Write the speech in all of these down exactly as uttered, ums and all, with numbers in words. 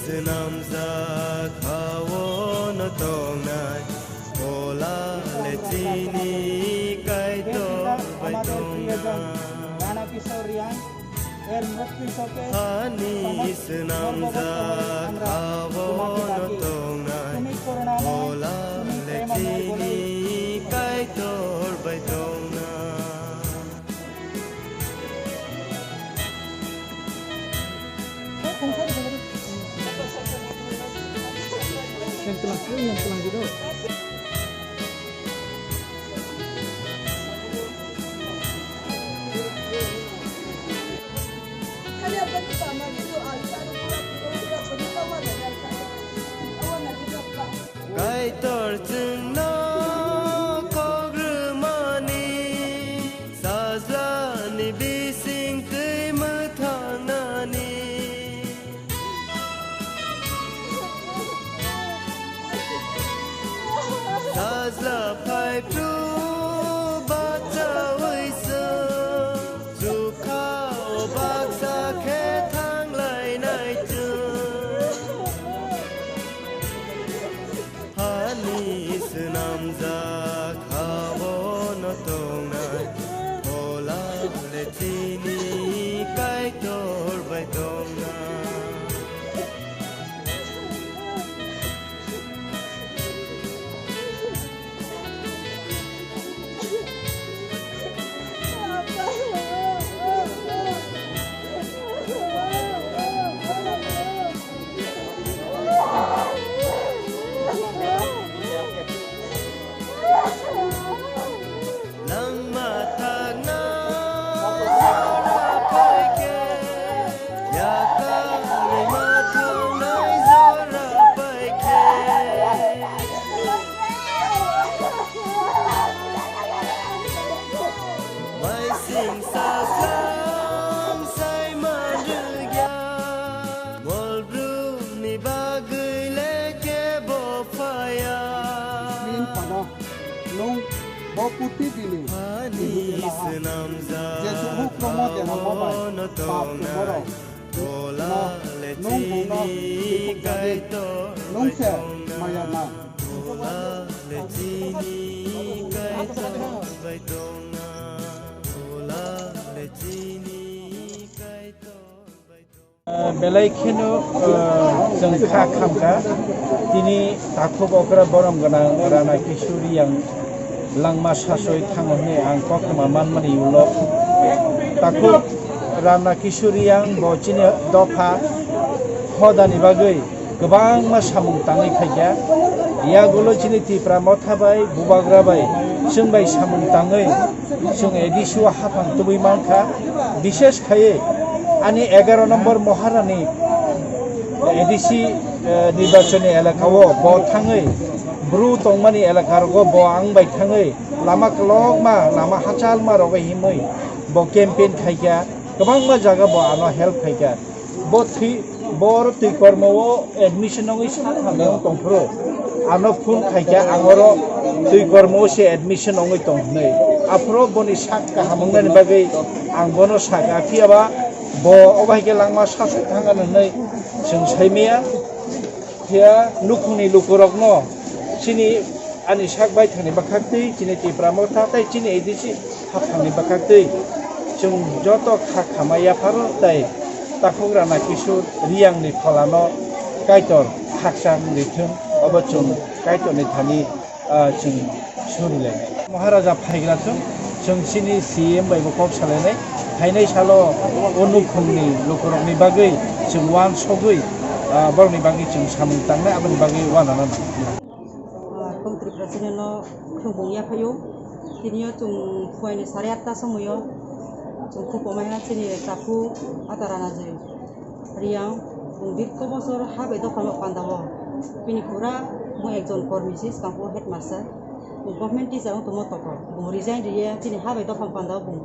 Swnamjak ha-o no tongnai, Phola le chini Kaitor bai tongna. Hani swnamjak ha-o no tongnai, Phola le chini Kaitor bai tongna. Kaitor chwngno kok rwmani, Sajlani bising twi mwthangnani. Sajla phai phru bachaui chwng, chukha o baksa khe thanglainai chwng. Hani swnamjak ha-o no tongnai, Phola le chini Kaitor bai tongna. Langma thangna jora paikhe, yakangwi ma thangnai jora paikhe. Maising sasam sai manrwkya, mol brumni bagwi le kebo phaya. Min pano, nwng bo purthibini Hani swnamjak je suhu kromo deramo bai ha-o no pap tongnai, tongmoro. Phola le chini Kaitor bai tongna. Phola le chini Kaitor bai tongna. Phola le chini Kaitor bai tongna. Belai kheno, ah, chwng kha khamkha. Tini takhuk okra borom gwnang Rana Kishore Reang langma sasoi thango hwnwi ang koktwma manmani ulo. Takhuk Rana Kishore Reang bo chini dopha hodani bagwi kwbangma samung tangwi phaikha. Yagulo chini Tipra Motha bai Bubagra bai chwng bai samung tangwi chwng A D C o haphang tubui mankha. Bishesh khaiwi ani egaro nombor Moharani A D C, eh, nirbachoni elaka o bo thangwi bru tongmani elaka rogo bo ang bai thangwi lama kwlokma, lama hachalma rogo himwi bo campaign khaikha, kwbangma jaga bo ano help khaikha. Bo thwi, bo oro twi kormo o admission wngwi sak hamya wng tongphuru. Ano phone khaikha, ang oro twi kormo o se admission wngwi tong hwnwi. Aphuru boni sak kaham wngnani bagwi ang bono sakha, phiyaba bo obo hai khe langma sasoi thangkha hwnwi chwng saimaya. Phiya nukhungni lukurokno chini ani sak baithangni bwkhaktwi, chini Tipra Motha tei chini A D C haphangni bwkhaktwi chwng joto kha khamai yapharo tei takhuk Rana Kishore Reangni pholano Kaitor khaksa wngwi thung, obo chwng Kaitorni thani, ah, chwng surilainai. Maharaja phaigra chwng, chwng chini C M bai bo kok salainai, phainai salo o nukhungni lukurokni bagwi chwng uansugwi, ah, borokni bagwi chwng samung tangnai, aboni bagwi uanana nango. Ah, Kong Tripura channel-o khulumung yaphaio. Tini-o chwng phuaini sare atta somoio chwng khupomaiha chini takhuk Ata Ranajoi Reang. Bung dirko bosor ha bai dophano pandao. Bini pura bung ekjon kormi se, swkang o headmaster. Bung government teacher wng tongmo toko. Bung resign riye chini ha bai dophano pandao bung.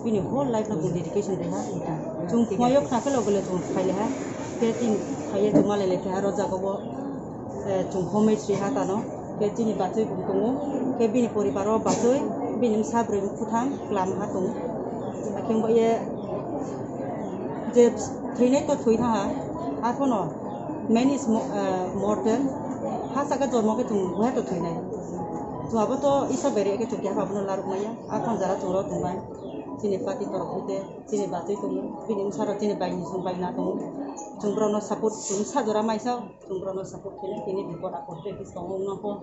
Bini whole life no bung dedication riha. Chwng phuaio khna khe loge loge chwng phaileha. Khe chini phaiye chwng malai lekha aro jaga o. Eh, chwng homage riha tano, khe chini bachwi bo tongo, khe bini poribaro bachwi, bini bwsa bwrwi buphuthang kwlamaha tongo. Hakhe wngbaye je thwinai to thwi thaha, arphano Man is mo-, uh, mortal. Ha saka jormo khe chwng buya to thwinai. Chwng abo to Isor bai rega khe chwng keha abono larwk maya. Akhon jara chwng rw tongbai. Chini party torok hoite chini bachwi tongo. Bini bwsarok chini bai ni chwng bai na tongo. Chwng borokno support chwng sa jora maisa. Chwng borokno support khainai tini bipod apod tei bwskango wngna kho.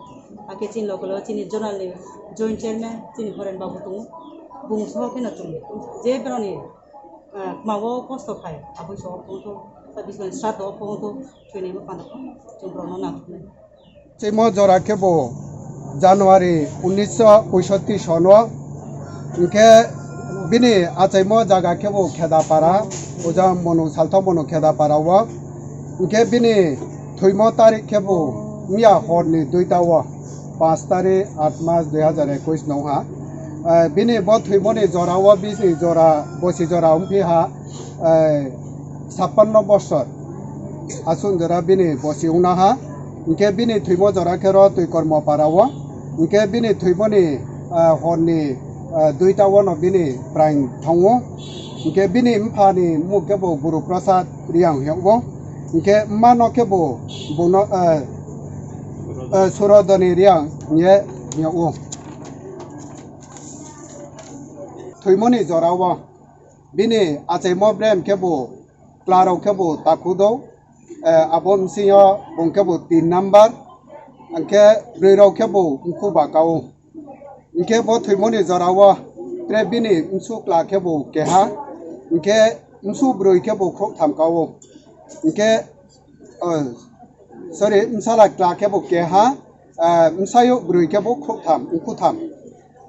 Hakhe chini loge loge chini zonal ni joint chairman chini Horen babu tongo. Bung soho kheno chwng je borokni, ah, mao kosto khai aboni soho phone to, ta bwskango sraddho o phone to, thwinai bo panda kho chwng borokno nangkuknai. Chimo jora khe bo January unnish poisotti sono. Hingkhe bini achaimo jaga khe bo Khedapara, oja Monu, Salthok Monu Khedapara o. Hingkhe bini thwimo tarik khe bo miya horni duita o, panch tarik, aat mas dui hazar ekush nong ha. Eh, bini bo thwimoni jora o, bini jora, bosi jora wngphi ha, eh, sappanno bosor. Aswk jora bini bosi wngna ha. Hingkhe bini thwimo jora khe ro Twikormo para o. Hingkhe bini thwimoni, ah, horni, ah, duita o no bini prain thongo. Hingkhe bini mpha ni mung khe bo Guru Prasad Reang hingyo. Hingkhe mma no khe bo buno, ah, ah, Surodoni Reang hingye hingyo. Thwimoni jora o bini achaimo brem khe bo Klarok khe bo Takhudou, eh, abo bsingyo bung khe bo tin number, hingkhe bwrwi rok khe bo mkhu bakao. Hingkhe bo thwimoni jora o tre bini msu kla khe bo keha, hingkhe msu bwrwi khe bo khoroktham kao. Hingkhe, oh, sorry, msala kla khe bo keha, eh, msayok bwrwi khe bo khoroktham, mkhutham.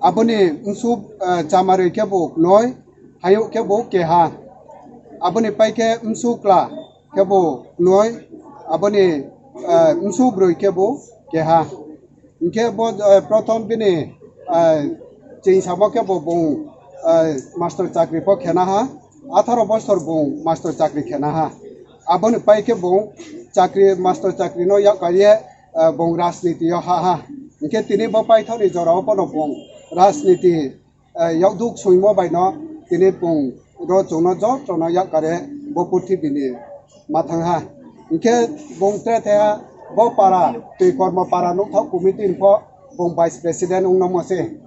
Aboni msu, eh, chamarwi khe bo knoi, hayuk khe bo keha. Aboni pai khe msu kla khe bo knoi, aboni, eh, msu bwrwi khe bo keha. Hingkhe bo, eh, prothom bini, eh, chwng samo khe bo bung, eh, master chakri pho khena ha, atharo bosor bung master chakri khena ha. Aboni pai khe bung chakri, master chakri no yak kariye, eh, bung rajniti o ha ha. Hingkhe tini bo paithak ni jora o pono bung rajniti, eh, yakduk swimo bai no tini bung ro chwngno jotono yakkare bo purthibini ma thang ha. Hingkhe bung tre thaiha bo para, Twikormo para nukthok committee ni pho bung vice president wngno mo se.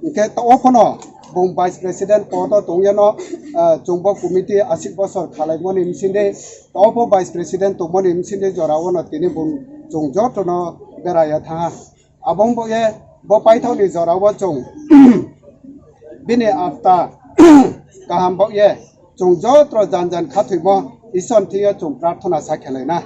Hingkhe to o phono bung vice president pod o tong yano, eh, chwng bo committee aswk bosor khalaimoni bsindi, to o pho vice president tongmoni bsindi jora o no tini bung chwng jotono bera ya thang ha. Abo wngbo ye bo paithak ni jora o chwng bini atta kaham bo ye chwng jotro jan jan khathwimo Isor ni thwiyo chwng prarthana sa khelai na.